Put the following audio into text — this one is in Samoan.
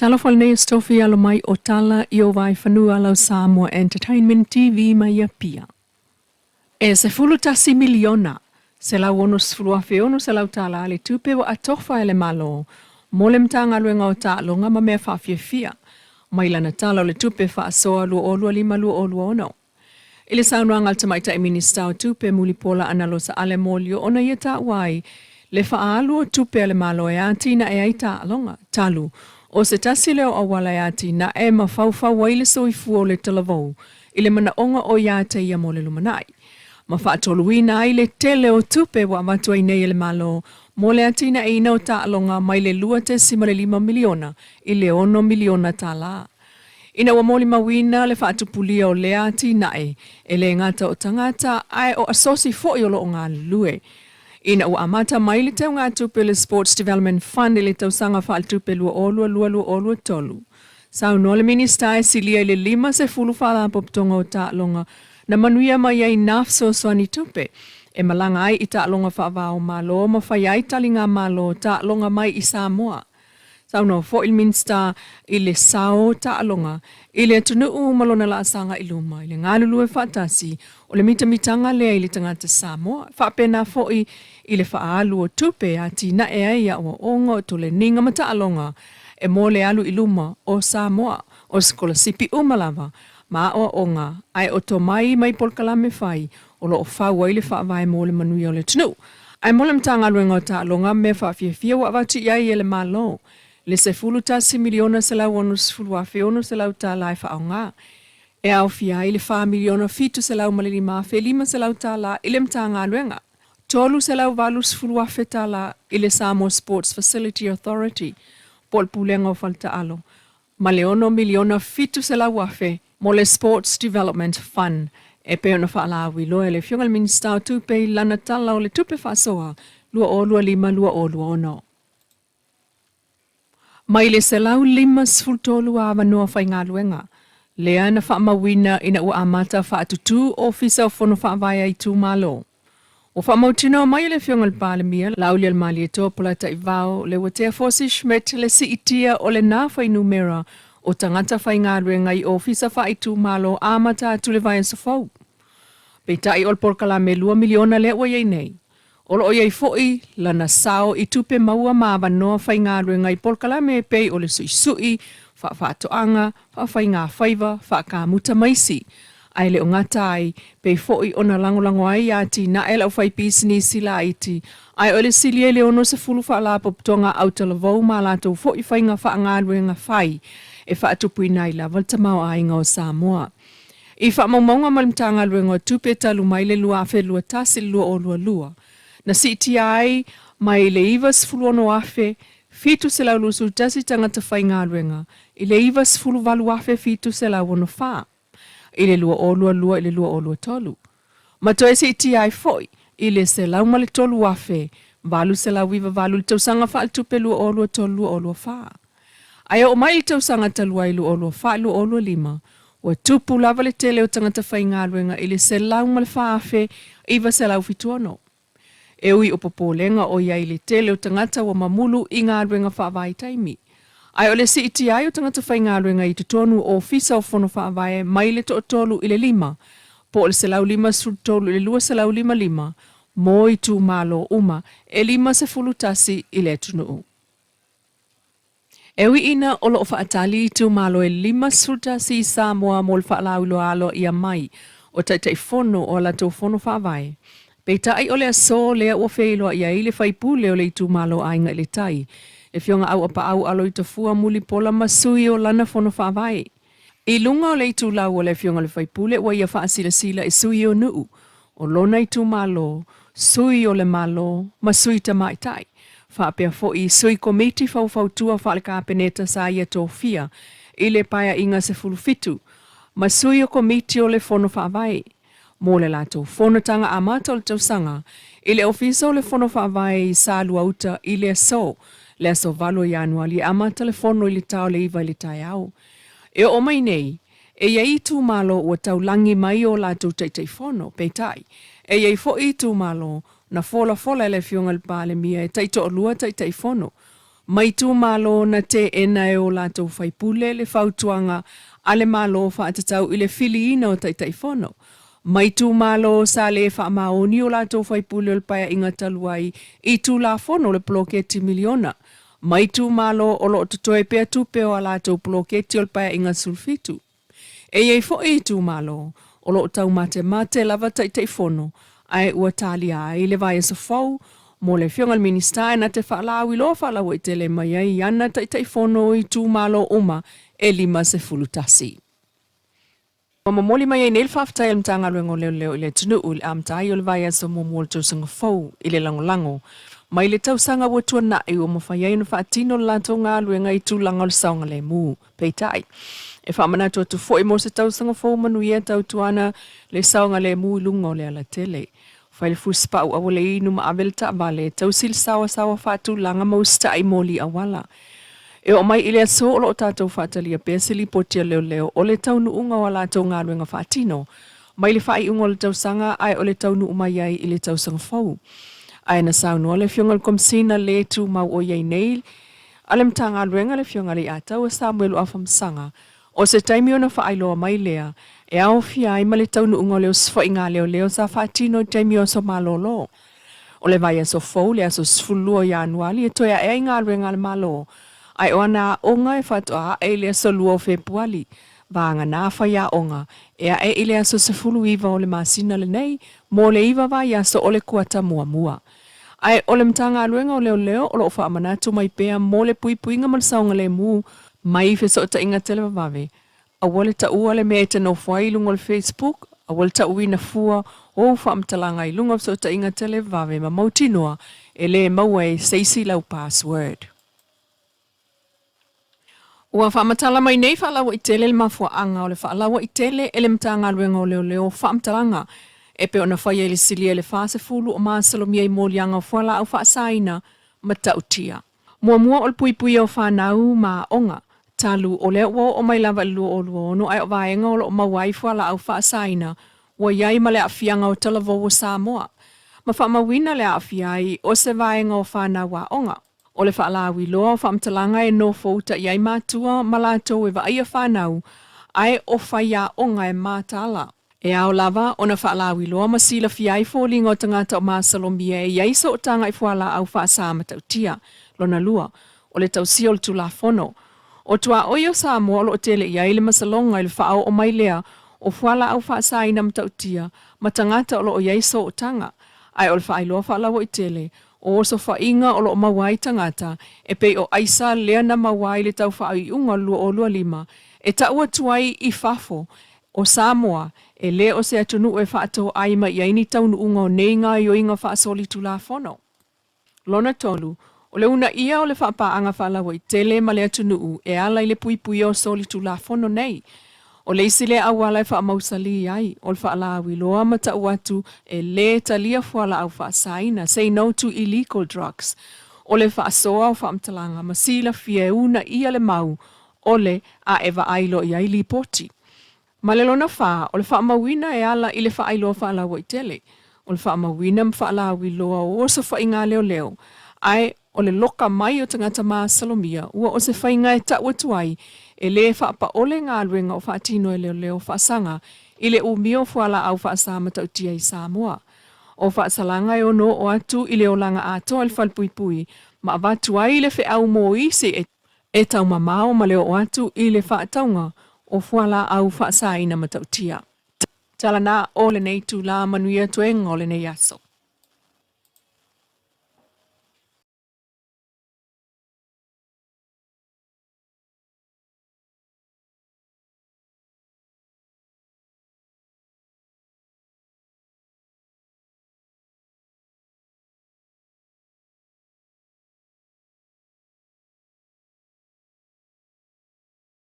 Talofa lenei o Sophie alo mai o tala i o Vaefanua lau Samoa Entertainment TV mai Apia. E $11 miliona, $160,600 le tupe ua atofa e le Malo mo le Matagaluega o Taaloga ma Mea Faafiafia mai lana Tala o le Tupe Faasoa 2025/2026. I le saunoaga a le Tamaitai Minisita o Tupe Mulipola Anarosa Ale Molioo ona ia taua ai le faaalu o tupe a le Malo e atinae ai taaloga, talu o se tasi lea o auala e atinae ma faufau ai le soifua o le talavou i le manaoga o ia te ia mo le lumanai, ma faatoluina ai le tele o tupe ua avatu ai nei e le Malo mo le atinaeina o taaloga mai le $2.5 miliona i le $6 miliona tala. Ina ua molimauina le faatupulia o lea atinae, e le gata o tagata ae o asosi foi o lo o galulue. Ina ua amata mai le teugatupe o le Sports Development Fund i le tausaga faaletupe 2022/2023, saunoa le Minisita e silia i le 50 faalapotopotoga o taaloga na manuia mai ai nā fesoasoani tupe e malaga ai i taaloga faava-o-Malo ma fai ai taligamalo taaloga mai i Samoa. Saunoa foi le Minisita i le sao o taaloga i le atunuu ma lona laasaga i luma i le galulue faatasi o le mitamitaga lea i le tagata Samoa, faapena foi i le faaalu o tupe e atinae ai aoaoga o toleniga ma taaloga e mo le alu i luma o Samoa, o sikolasipi uma lava ma aoaoga ae o tomai mai polokalame fai o lo o fau ai le faavae mo le manuia o le atunuu. Ae mo le Matagaluega o Taaloga ma Mea Faafiafia ua avatu i ai e le Malo le $11 miliona $160,600 tala e faaaoga e aofia ai le $4 miliona $705,500 tala i le Matagaluega, $380,000 tala i le Samoa Sports Facility Authority po o le Pulega o Faletaalo ma le $6 miliona $700,000 mo le Sports Development Fund e pei ona faalauiloa e le Afioga i le Minisita o Tupe i lana Tala o le Tupe Faasoa 2025/2026. Mai le 153 avanoa faigaluega lea na faamauina ina ua amata faatutū Ofisa o Fono Faavae a Itumalo. Ua faamautinoa mai e le Afioga i le Palemia, Laaulialemalietoa Polataivao Leuatea Fosi Schmidt le siitia o lena fuainumera o tagata faigaluega i ofisa faaitumalo amata atu le vaiaso fou. Peitai o le polokalame $2 miliona lea ua i ai nei, o lo o i ai foi lana sao i tupe maua ma avanoa faigaluega i polokalame e pei o le suisui, faafaatoaga, faafaigafaiva, faakamuta ma isi. Ae le o gata ai, pei foi ona lagolago ai i atinae a le aufaipisinisi laiti, ae o le silia i le 60 faalapotopotoga autalavou ma a latou foi faiga faagaluega fai e faatupuina ai lava le tamaoaiga o Samoa. I faamaumauga mai le Matagaluega o Tupe talu mai le 2021 i le 2022, na siitia ai mai le 96,721 tagata faigaluega i le 98,764 i le 2022 i le 2023, ma toe siitia ai foi i le 103,898 i le tausaga faaletupe 2023/2024. Ae oo mai i le tausaga talu ai 2024 i le 2025, ua tupu lava le tele o tagata faigaluega i le 104,976. E ui o popolega o i ai le tele o tagata ua mamulu i galuega faavaitaimi, ae o le siitia ai o tagata faigaluega i totonu o Ofisa o Fono Faavae mai le toatolu i le lima, po o le 153 i le 255 mo itumalo uma e 51 i le atunuu. E ui ina o lo o faatali itumalo e 51 i Samoa mo le faalauiloa aloaia mai o Taitaifono o a latou Fono Faavae, peitai o le aso lea ua feiloai ai le faipule o le itumalo Aiga i le Tai, le Afioga Auapaau Aloitafua Mulipola ma sui o lana Fono Faavae. I luga o le itulau o le Afioga i le Faipule ua ia faasilasila e sui o Nuu o lona itumalo, sui o le Malo ma sui tamaitai, faapea foi sui komiti faufautua faale-Kapeneta sa ia tofia i le Paeaiga 17 ma sui o komiti o le Fono Faavae mo le latou fonotaga amata o le tausaga i le Ofisa o le Fono Faavae i Saluauta i le aso, le aso 8 o Ianuali e amata le fono i le ta o le 9 i le taeao. E oo mai nei, e i ai itumalo ua taulagi mai o latou Taitaifono, peitai, e i ai foi itumalo na folafola e le Afioga i le Palemia e taitoalua Taitaifono. Mai itumalo na teena e o latou faipule le fautuaga a le Malo faatatau i le filiina o Taitaifono. Mai itumalo sa le faamaoni o latou faipule o le Paeaiga talu ai i Tulafono o le Poloketi Miliona. Mai itumalo o lo o totoe pea tupe o a latou poloketi o le Paeaiga 17. E i ai foi itumalo o lo o taumatemate lava Taitaifono ae ua talia ai le vaiaso fou mo le Afioga i le Minisita e na te faalauiloa faalauaitele mai ai ana Taitaifono o itumalo uma e 51. Ua momoli mai ai nei le faafetai a le Matagaluega o Leoleo i le atunuu i le amata ai o le vaiaso muamua o le tausaga fou i le lagolago mai le tausaga ua tuanai ua mafai ai ona faatino le latou galuega i tulaga o le saogalemu. Peitai, e faamanatu atu foi mo se tausaga fou manuia tautuana le saogalemu i luga o le alatele. Fai le fusipau aua le inu ma ave le taavale e tausi le saoasaoa faatulaga ma usitai moli auala. E oo mai i le aso o lo o tatou faatalia pea se lipoti a leoleo o le taunuuga o a latou galuega faatino mai le faaiuga o le tausaga ae o le taunuu mai ai i le tausaga fou. Ae na saunoa le Afioga i le Komesina le tumau o i ai nei a le Matagaluega le Afioga Leiataua Samuelu Afamasaga O se taimi ona faailoa mai lea e aofia ai ma le taunuuga o le osofaiga a leoleo sa faatino i taimi o aso malolo. O le vaiaso fou, le aso 12 o Ianuali e toe ae ai galuega a le Malo, ae o ana aoga e faatoa ae i le aso 2 o Fepuali, vagana faiaoga e ae i le aso 19 o le masina lenei mo le iva vaiaso o le kuata muamua. Ae o le Matagaluega o Leoleo o lo o faamanatu mai pea mo le puipuiga ma le saogalemu mai fesootaiga televavave, aua le taua le mea e te nofo ai i luga o le Facebook, aua le tauina fua o ou faamatalaga i luga o fesootaiga televavave ma mautinoa e le maua e se isi lau password. Ua faamatala mai nei faalauaitele le mafuaaga o le faalauaitele e le Matagaluega o Leoleo faamatalaga e pei ona faia i le silia i le 40 o masalomia i moliaga o fualaau faasaina ma ta'utia. Muamua o le puipuia o fanau ma aoga, talu o lea ua oo mai lava i le 2026 ae o vaega o lo o maua ai fualaau faasaina ua i ai ma le aafiaga o talavou o Samoa ma faamauina le aafia ai o se vaega o fanau aoga. O le faalauiloa o faamatalaga e nofo uta i ai matua ma latou e vaaia fanau ae o faiaoga e mataala. E ao lava ona faalauiloa ma silafia ai foliga o tagata o masalomia e i ai sootaga i fualaau faasa matautia. Lona lua, o le tausia o le Tulafono. O tuaoi o Samoa o lo o tele i ai le masaloga i le faaoo mai lea o fualaau faasaina matautia ma tagata o lo o i ai sootaga, ae o le faailoa faalauaitele O osofaiga o lo o maua ai tagata, e pei o aisa lea na maua ai le tau faaiuga o le 2025, e tau atu ai i fafo, o Samoa, e le o se atunuu e faatoai mai i ai ni taunuuga o nei gaoioiga faasolitulafono. Lona tolu, o le uunaia o le faapaaga faalauaitele ma le atunuu e ala i le puipuia o solitulafono nei. O le isi lea auala e faamausalī ai, o le faalauiloa ma tau atu e lē talia fualaau faasaina, say no to illegal drugs, o le faasoa o faamatalaga ma silafia e uunaia le mau o le a e vaai loa i ai lipoti. Ma le lona fā, o le faamauina e ala i le faailoa faalauaitele, o le faamauina ma faalauiloa o osofaiga leoleo, ae O le loka mai o tagata masalomia ua o se faiga e tau atu ai e lē faapaole galuega o faatino e leoleo faasaga i le umia o fualaau faasa matautia i Samoa. O faasalaga e ono oo atu i le olaga atoa i le falepuipui ma avatu ai le feau mo isi e taumamao ma le oo atu i le faatauga o fualaau faasaina matautia. Tala na o lenei itulā manuia toega o lenei aso.